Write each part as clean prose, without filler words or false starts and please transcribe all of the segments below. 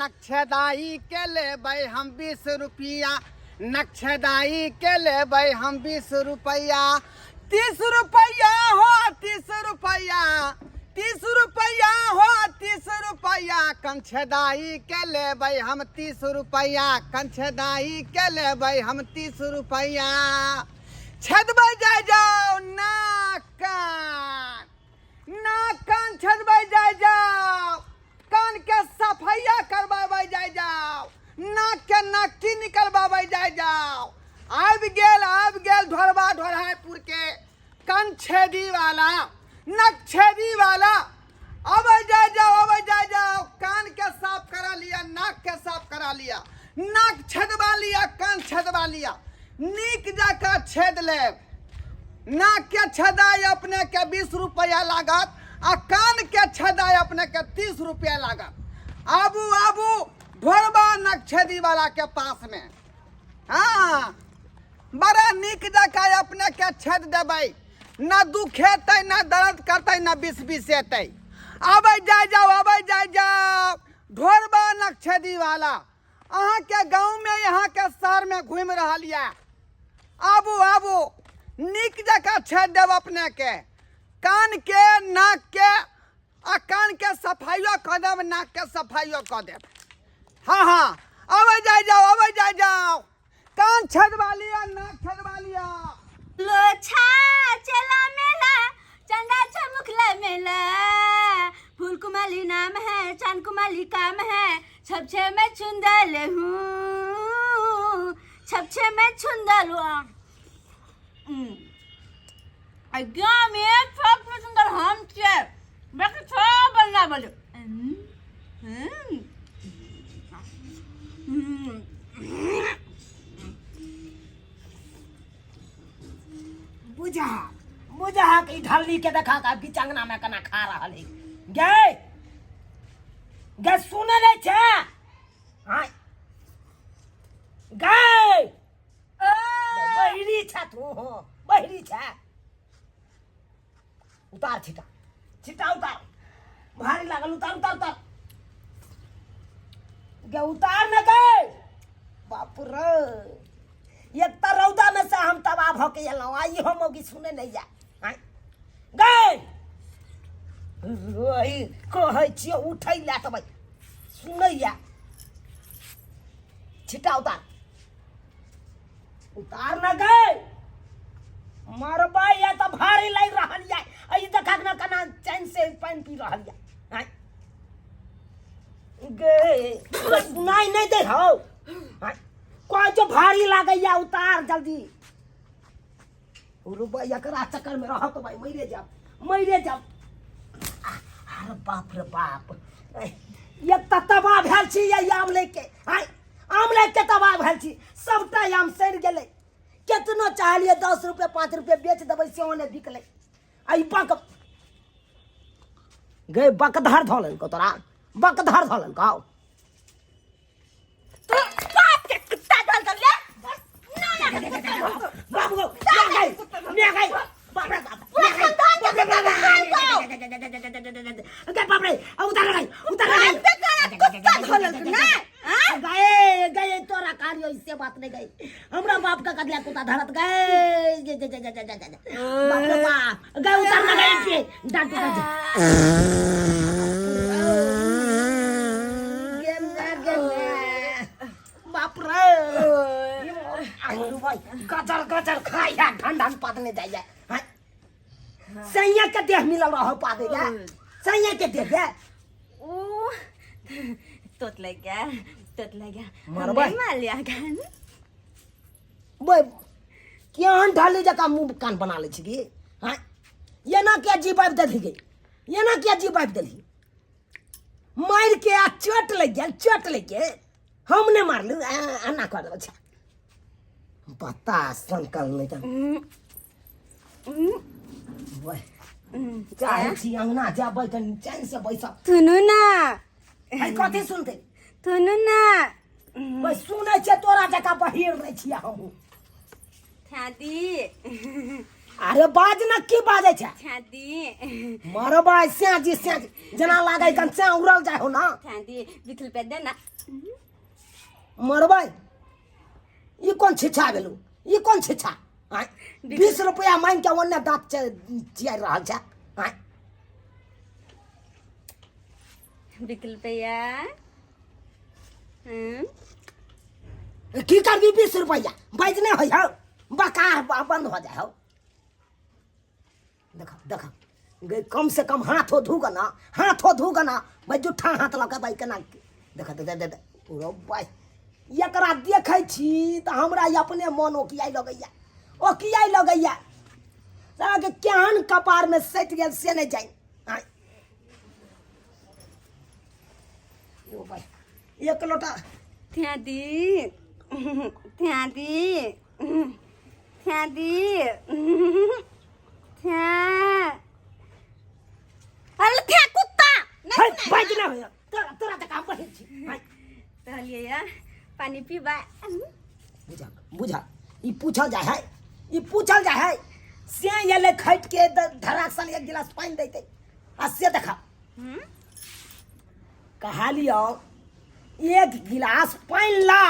नक्षदाई के लेबै हम 20 रुपैआ, नक्षदाई के लेबै हम 20 रुपैआ। 30 रुपैआ हो, 30 रुपैआ, 30 रुपैआ हो, 30 रुपैआ। कंछेदाई के लेबै हम 30 रुपैआ, कंछेदाई के लेबै हम 30 रुपैआ। छेदबै जाय जाओ नाक कान, नाक कान छेदबै जाय जाओ, कान के सफैया करबाबै जाय जाओ, नाक के नक्की निकलबाबै जाय जाओ। आबि गेल, आबि गेल ढोरबा ढोरहाइपुर के कंछेदी वाला, नकछेदी वाला। अबै जाय जाओ, अबै जाय जाओ। कान के साफ करा लिया, नाक के साफ करा लिया, नाक छेदवा लिया, कान छेदवा लिया। नीक जकाँ छेद लेब। नाक के छेदाइ अपने के 20 रुपया लागत आ कान के छेदाइ अपने के 30 रुपया लागत। आबू, आबू ढोरबा नकछेदी वाला के पास में। हाँ, बड़ा नीक जकाँ अपने के छेद देबै, न दुखेतै, न दर्द करतै, न बिस बिसेतै। आबै जाय जाओ, आबै जाय जाओ। ढोरबा नकछेदी वाला अहाँके गाँवमे, अहाँके शहरमे घुमि रहल यऽ। आबू, आबू, नीक जकाँ छेद देब अपनेके, कानके, नाकके, आ कानके सफाइयो कऽ देब, नाकके सफाइयो कऽ देब। हाँ हाँ, अबै जाय जाओ, अबै जाय जाओ। कान छेदवा लिअ, नाक छेदवा लिअ। लोछा चला मेला, चंदा चमुखला मेला, फूल कुमाली नाम है, चांद कुमाली काम है, छपछे में चुंदल हूँ, छपछे में चुंदल हूँ। गाँव में सबसे सुंदर हम छे, बाकी सब बन्ना बोलो। हम्म हम्म बुझा बुझा कि ढलनी के देखा का बीच अंगना में कना खा रहल है। गे गे, सुने नहीं छे? हाँ गे, बहिरी छे तू हो, बहिरी छे। उतार छिटा, छिटा उतार, भारी लागल। उतार, उतार, उतार गे, उतार न गे। बाप रे, एक तऽ रौदा में से हम तबाह भऽ के एलहुँ आ इहो मौगी सुने नहीं जा। आँय गे, ओहि कहै छियै उठै लए तऽ भाइ सुनैया। छिटा उतार, उतार न गे, मरबै या तऽ भारी लागि रहल या। ई देखा न केना चैन से पानि पी रहल या। आँय गे, सुनाइ नहि दै हौ? आँय, कहै जो भारी लागैया, उतार जल्दी। रुपा एकरा चक्कर में रहत भाई, मरे जाब, मरे जाब। अरे बाप रे बाप, एक तऽ तबाह भेल छी ये आम लेके। आय, आम लेके तबाह भेल छी, सबटा आम सड़ि गेलै। केतनो चाहलियै 10 रुपये 5 रुपये बेच देबै, सेहो नहि बिकलै। आ ई बक गे, बकधर धऽ लेलकौ तोरा, बकधर धऽ लेलकौ। तू बाप के कुत्ता धल धल ले ना ना के कुत्ता धल। बाप गो, मैं गई, मैं गई, बाप रे बाप, पूरा खानदान के कुत्ता धल दो। गे बाप रे, उतार गई, उतार गई। बाप के तोरा कुत्ता धलल ना? हाँ? गए गए, तोरा कार्य इससे बात नहीं गई। हमरा बाप का कदिया कुत्ता धरत गए। जे जे जे जे जे जे जे, बाप रे बाप, गए, उतार ना गए के डांट कर बाप रे। भाई गजर गजर खाया, ढन ढन पादने जाइए। सैया के देह मिलल रहो पादे जा, सैया के देह दे। ओ तोत लग गया, तोत लग गया। मरबै। नहीं मार लिया कान। बे, केहन ढाली जकाँ मुँह कान बना लै छी गे? हाँ, एना किया जीवाबि देलही गे? एना किया जीवाबि देलही? मारि के आ चोट लागि गेल, चोट लागि गेल। हम नहि मारलहुँ, एना कऽ देबै। छा बता संकल नहि तऽ बे, चाहै छी अङ्गना जेबै कनि चैनसँ बैसब। सुनू ना। है, कथी सुनतै? सुनू ना। बे, सुनै छियै, तोरा जकाँ बहिर नहि छियै हमहूँ। थादी। अरे बाज न की बाजै छै छाती मरबै स्याजी स्याजी जेना लागै कन स्या उड़ल जाइ हो ना छाती 20 रुपया दे ना मरबै ई कोन छिछा भेलू ई कोन छिछा आँय 20 रुपया मांगि के ओन्ने दाँत चियारि रहल छै आँय 20 रुपया हम्म की करबी 20 रुपया बाजि नहि होइ हौ बकार बंद हो जाइ हौ देख देख गे कम से कम हाथो धू ना हाथो धू ना भाई जुठा हाथ लऽ के भाई केना देख देख देख देख पूरा भाई एकरा देखै छी तऽ हमरा अपने मन ओकियाइ लगैया ओकियाइ लगैया साला केहन कपारमे सटि गेल से नहि जानि आँय यो भाई एक लोटा थ्यादी थ्यादी थ्यादी थ्या अरे थ्या कुत्ता है बाज ना होया तोरा तोरा तऽ काम पहिल छी है कहलियै या पानी पीबा बुझा बुझा ई पूछल जाय है ई पूछल जाय है से एलै खटि के धराक सन एक गिलास पानि दैतै आ से देखा कहलियौ एक गिलास पानि ला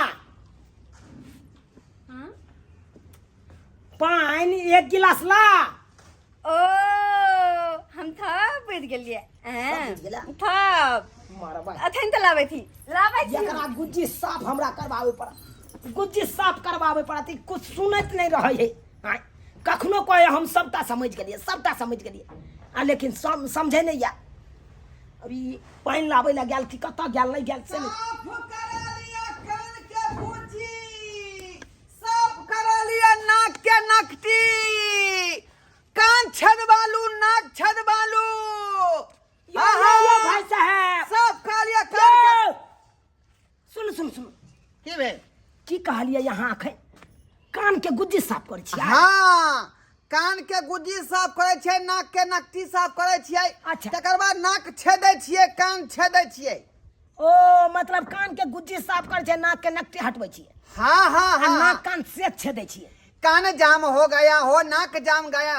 पानि एक गिलास ला ओ हम थप बुझि गेलियै सब बुझि गेलै? थप मारबै अखन तऽ लाबै छी लाबै छी एकरा गुज्जी साफ हमरा करबाबै पड़त गुज्जी साफ करबाबै पड़त ई कुछ सुनैत नहि रहै है आँय कखनो कहै हम सबटा समझि गेलियै सबटा समझि गेलियै आ लेकिन समझै नहि यऽ अभी पानि लाबै लए गेल कि कतऽ गेल नहि गेल से नहि साफ करा लिया कान के बूची साफ करा लिया नाक के नकटी कान छदवालू नाक छदवालू यो यो यो भाई साहेब साफ करा लिया कान के यो! सुन सुन सुन की भेल की कहलियै यहाँ अखन कान के गुज्जी साफ करै छियै हाँ कान के गुज्जी साफ करै छियै नाक के नकटी साफ करै छियै अच्छा। तकर बाद नाक छेदै छियै कान छेदै छियै ओ मतलब कान के गुज्जी साफ करै छियै नाक के नकटी हटबै छियै हाँ हाँ आ हाँ नाक कान से छेदै छियै कान जाम हो गया हो नाक जाम गया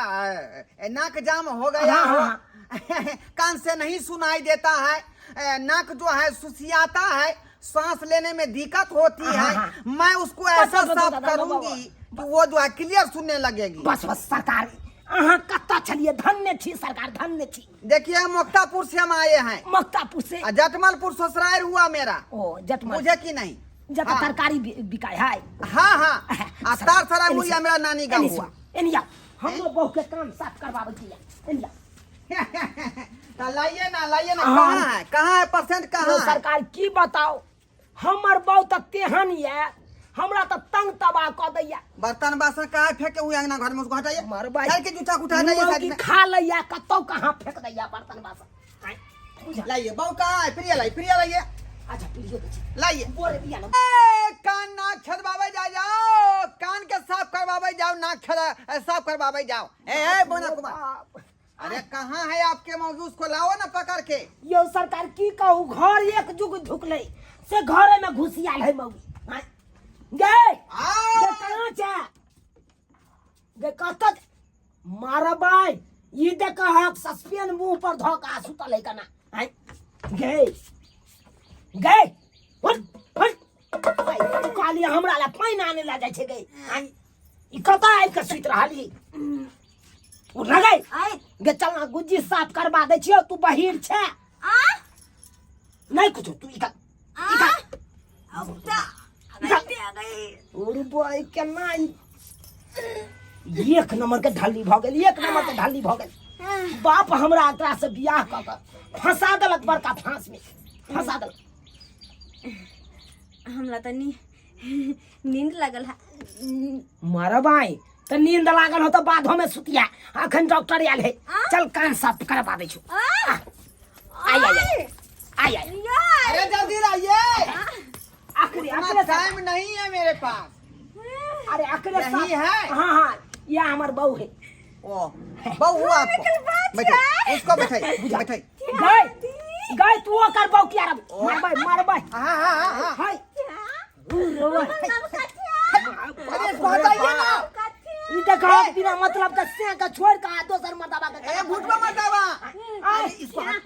नाक जाम हो गया हाँ, हो हाँ, कान से नहीं सुनाई देता है नाक जो है सुसियाता है सांस लेने में दिक्कत होती हाँ, है हाँ। मैं उसको बस, ऐसा बस, बस, साफ बस, बस, करूंगी कि वो जो है क्लियर सुनने लगेगी बस बस सरकार अहाँ कतऽ छलियै धन्य छी सरकार धन्य छी देखिए मुक्तापुर से हम आए हैं मक्तापुर से आ जटमलपुर ससुराल हुआ मेरा ओ जटमल मुझे कि नहीं जत हाँ। तरकारी बिकाय है हाँ हाँ आ तार सराय हुआ मेरा नानी गाँव हुआ एनी आओ हमरो बहू के कान साफ करवाबै के या एनी आओ तो लाइए ना लाइए ना हाँ। कहाँ है कहाँ है परसेंट यो कहाँ है सरकार की बताओ हमर बहू तऽ तेहन ये हमरा तऽ तंग तबाह कऽ दैया बर्तन बासन कहाँ फेंके हुए अंगना घर में उसको हटाइए मरबै चल के जूता उठा लाइए साइड मौगी में खा लैया कतौ कहाँ फेंक दैया बर्तन बासन आँय, बुझल लाइए बहू कहाँ है प्रिया लाइए प्रिया लाइए अच्छा पीलियो दै छी लाइए बोरे दिया ना ए, कान नाक छदवावे जा जाओ कान के साफ करवावे जाओ नाक छद साफ करवावे जाओ ए ए बोना कुमार बाप। अरे कहाँ है आपके मौगी उसको लाओ ना पकड़ के यो सरकार की कहू घर एक जुग झुकले से घरे में घुसी आयल है मौगी आँय। गे आओ गे कहाँ छै गे कतऽ मारबै ई देखहक सस्पेन मुंह पर धऽ कऽ आ सुतल है कना आँय गे गे हट हट कहलियै हमरा लए पानि आनै लए जाइ छै गे आँय ई कतऽ आबि कऽ सुति रहली उठ ना गई आय गे चल ना गुज्जी साफ करवा दै छियौ तू बहिर छै आ नहीं कुछो तू इधर आ इधर अब आ गई उड़ बॉय केना एक नंबर के ढाली भऽ गेल एक नंबर के ढाली भऽ गेल बाप हमरा एकरा से बियाह कऽ कऽ फंसा देलक बड़का फांस में फंसा देलक हमरा तनी नींद लागल है मरबाई तऽ नींद लागल हो तऽ बाधो में सुतिया अखन डॉक्टर आयल है चल कान साफ करवा दै छु आय आय आय आय आय अरे जल्दी लाइए अखरे इतना अखरे टाइम नहीं है मेरे पास अरे अखरे यही है? हाँ हाँ यह हमर बहू है ओ बहू हुआ आपको बैठे उसको बैठाइए बैठाइए गए गए तू ओकर बहू किया रब मारबै मारबै हाँ हाँ हाँ हाँ हाय उ रोबै अरे इसको हटाइए ना ई देखो बिना मतलब के से के छोड़ के आ दोसर मर्दाबा के ए भूतवा मर्दावा, अरे इसको हाथ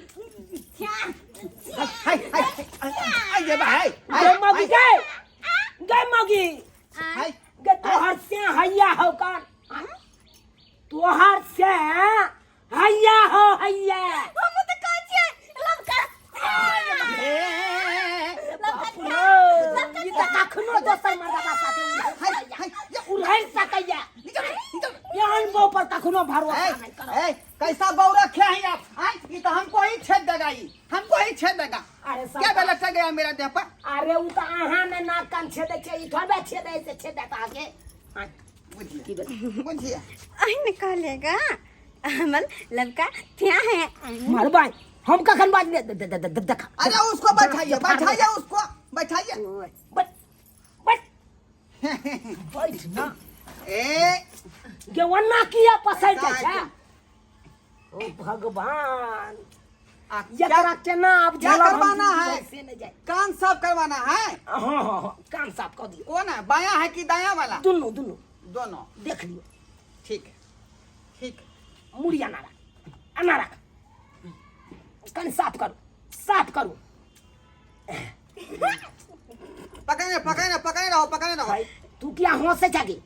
हाय हाय हाय ये भाई। गे मौगी, गे गे मौगी। हाय। गे तोहर से हैया हो कान, तोहर से हैया हो हैया। हम तऽ कहै छियै लमका। ए बाप रे, ई तऽ कखनो दोसर मर्दाबा साथे हाय हाय उड़ै सकैया। निकल निकल। एहन बौ पर कखनो भरोसा ए, नहि करब। ए, कैसा बौ रखे हैं आप? आय, ये तो हमको ही छेद देगा, ये हमको ही छेद देगा। अरे क्या सरकार, गलत गया मेरा देह पर? अरे उ तऽ अहाँ ने नाक कान छेदै छै, ई थोड़बे छेदै से छेदत अहाँके। हाँ, बुझिए। की भेल? बुझिए। अहि ने कहलिएगा हमर लड़का क्या है। मारबै हम कखन बाजलियै? दे- दे- दे- दे- देख। अरे उसको बैठाइए, बैठाइए उसको, बैठाइए। बैठ बैठ बैठ ना। ए गे ओना किया पसरि जाइ छै? साइकिल। ओ भगवान, आ, एकरा क्या केना आब क्या झेलब हम करवाना जिंदगी है? भरि से नहि जाय। कान साफ करवाना है? हाँ हाँ हाँ, कान साफ कऽ दियौ। कौन है, बाया है कि दाया वाला? दुनू दुनू। दोनों। देख लियौ। ठीक है, ठीक है। मुड़ी अना राख, अना राख, कनि साफ करू, साफ करू। पकड़ने पकड़ने पकड़े रहो, पकड़े रहो। भाई, तू किया हंसै छगी?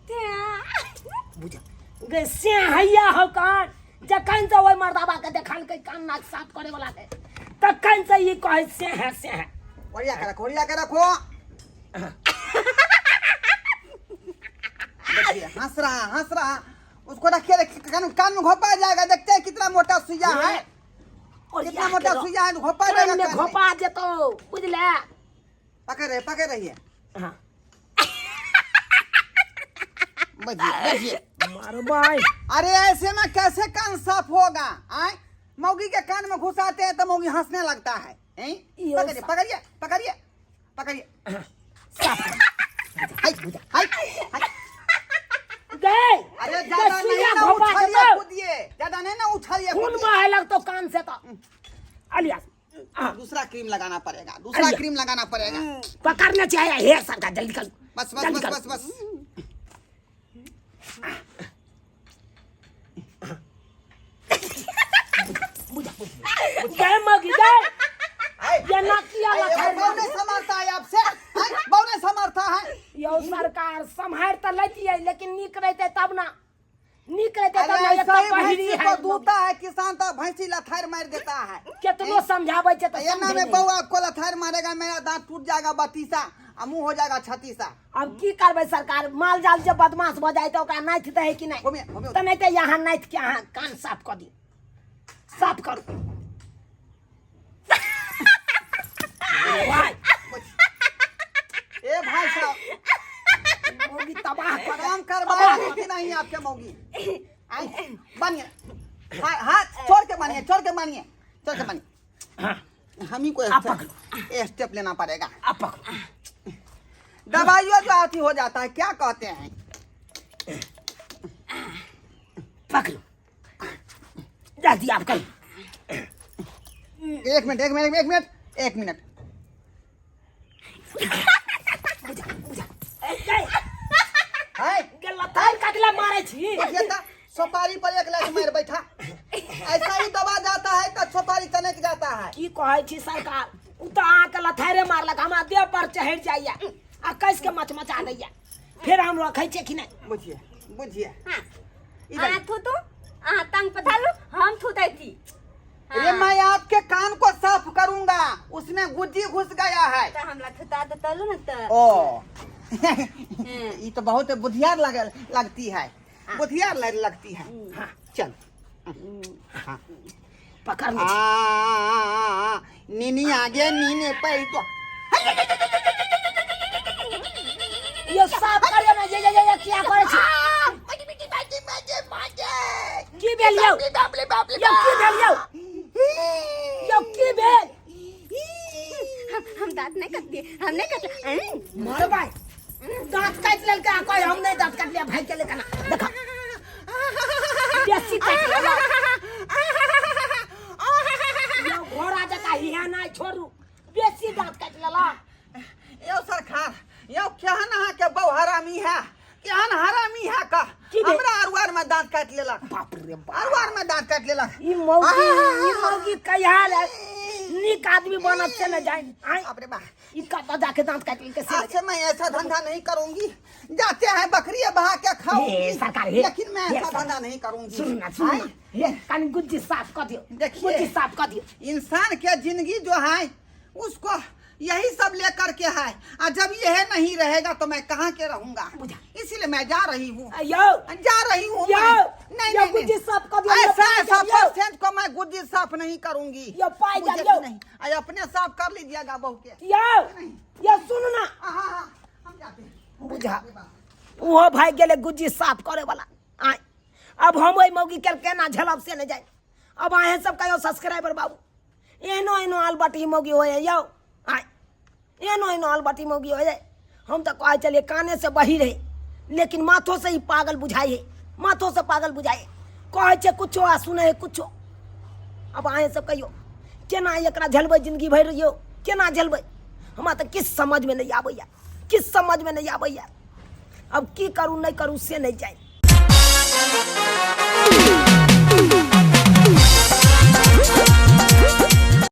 बुझ गे से हैया हो कान, जखन से ओहि मर्दाबा के देखलकै कान नाक साफ करे वाला के, तखन से ई कहै से है से है। ओरिया के रखो, ओरिया के रखो। देखिए हंस रहा, हंस रहा। उसको रखिए, रखिए, कान कान में घोपा जाएगा। देखते हैं कितना मोटा सुइया है, कितना मोटा सुइया है, घोपा कान जाएगा में कान में। घोपा जेतो, बुझले? पकड़ रहे, पकड़ रही है। हाँ। बजिए बजिए। मारबै। अरे ऐसे में कैसे कान साफ होगा? आए मौगी के कान में घुसाते हैं तो मौगी हंसने लगता है, हैं? यो पकड़िए पकड़िए पकड़िए पकड़िए। साफ कर। हाय हाय हाय। गए अरे ज्यादा नहीं सुइया ना घोपा उछलिए जेतो। कूदिए, ज्यादा नहीं ना उछलिए खून कूदिए। बहे लगतो कान से तो अलियास। हाँ। दूसरा क्रीम लगाना पड़ेगा, दूसरा अरे। क्रीम लगाना पड़ेगा। पकड़ने चाहिए हे सरकार, जल्दी कर। बस बस जल्दी बस करो। बस बस। गए मगी गए। आए, ये ना किया आए, लथार एगो बौने संभालता है आपसे, आए, बौने संभालता है। यौ सरकार, सम्हारि तऽ लैतियै लेकिन नीक रहितै तब ना, नीक रहितै तब अरे ना। एक ऐसा तऽ ही पहिरी भैंसी है को दूता है किसान तो भैंसी लथार मार देता है। केतनो समझाबै छै तऽ ये ना समझै में नहि। बउआ आपको लथार मारेगा, मेरा दांत टूट जाएगा बत्तीसा आ मुंह हो जाएगा छत्तीसा। आब की करबै सरकार, माल जाल जे बदमाश भऽ जाइ तऽ ओकरा नाथि दै है कि नहि? घुमिए, घुमिए। तऽ नहि तऽ यहाँ नाथि के अहाँ कान साफ कऽ दियौ, साफ करू। भाई, ए भाई साहब, मौगी तबाह कर काम करवाएगी कि नहीं आपके मौगी? आई, बानिए हाँ, हाथ छोड़ के बानिए, छोड़ के बानिए, छोड़ के बानिए। हम ही को आप पकड़ो। ये स्टेप लेना पड़ेगा। आप पकड़ो। दवाइयों जो आती हो जाता है, क्या कहते हैं? पकड़ो जल्दी, आप करो। एक मिनट एक मिनट एक मिनट एक मिनट। बुझा बुझा ए, गए। हाय। गे लतार काटला मारै छी। देखिए था, सुपारी पर एक लाख मार बैठा, ऐसा ही दबा जाता है तो सुपारी चनक जाता है। की कहै छी सरकार, उ तऽ अहाँके लथारे मारलक, हमरा देह पर चढ़ि जाइया आ कसि के मचमचा दैया, फेर हम रखै छियै कि नहि? बुझिए बुझिए। हाँ। इधर। अहाँ थूतू, अहाँ तंग पथालू, हम थूतै छी। अरे मैं आपके कान को साफ करूंगा, उसमें गुज्जी घुस गया है। तऽ हमरा थुता देतलू ने तऽ। ओ ये तो बहुत बुधियार लगती है, बुधियार लगती है। हाँ। चल हाँ। पकड़ने आ, छी। आ, आ, नीनी आगे नीने पे तो यो साफ करियो ने, ये ये ये ये किया करै छी? की भेल यौ? यौ की भेल यौ? यौ की भेल? हम दांत नहीं कटलिए, हम नहीं कटलिए। मारबै, दांत काटि लेलकै आ कहै हम नहि दांत काटलियै, भागि गेलै केना देख, बेसी काटि लेलक। यौ घोड़ा जकाँ हिया नहि छोड़ू, बेसी दांत काटि लेलक। यो सरकार, यो केहन अहाँ के बहु हरामी है, केहन हरामी है का की भेल? हमरा काटि लेलक। ई मौगी, ई मौगी कहिया ले नीक आदमी बनत से न जाए। आय। बाप रे बा। ई कतऽ जाके दांत काटि लेलकै से न आज से मैं ऐसा धंधा नहीं करूंगी। जाते हैं बकरी बहा के खाऊंगी। हे, सरकार, हे, लेकिन मैं हे, ऐसा सरकार। धंधा नहीं करूंगी। सुन ना, सुन ना। आय, हे, कनि गुज्जी साफ कऽ दियौ। देखिए। गुज्जी साफ कऽ दियौ। इंसान के जिंदगी जो है उसको यही सब लेकर के है, और जब यह नहीं रहेगा तो मैं कहाँ के रहूंगा? बुझा। इसीलिए मैं जा रही हूँ। यौ। जा रही हूँ यौ, मैं। नहीं, यौ, नहीं, गुज्जी नहीं। साफ कर दियौ, ऐसा यौ, पाइ ऐसा जाउ, यौ। परसेंट को मैं गुज्जी साफ नहीं करूंगी। यौ, पाइ मुझे जाउ, यौ। नहीं। अरे अपने साफ कर लीजिएगा बहू के। यौ, यौ, सुन ना। हाँ हाँ हाँ, हम जाते हैं। बुझा, ओहो भागि गेलै गुज्जी साफ करे वाला। आय, अब हम ओहि मौगी के केना झेलब से नहि जाय। अब अहें सब कहियो सब्सक्राइबर बाबू, एहनो एहनो अलबटी मौगी होय यौ। आय, एहनो एहनो अलबटी मौगी होय। हम तऽ कहै छलियै काने से बही रहे, लेकिन माथो से ही पागल बुझाइ है, माथो से पागल बुझाइ है। कहै छै कुछो आ सुनै है कुछो। अब अहें सब कहियो केना एकरा झेलबै जिंदगी भरि यौ, केना झेलबै? हमरा तऽ किछु समझमे नहि आबैया, किछु समझमे नहि आबैया। अब की करू नहि करू से नहि जानि।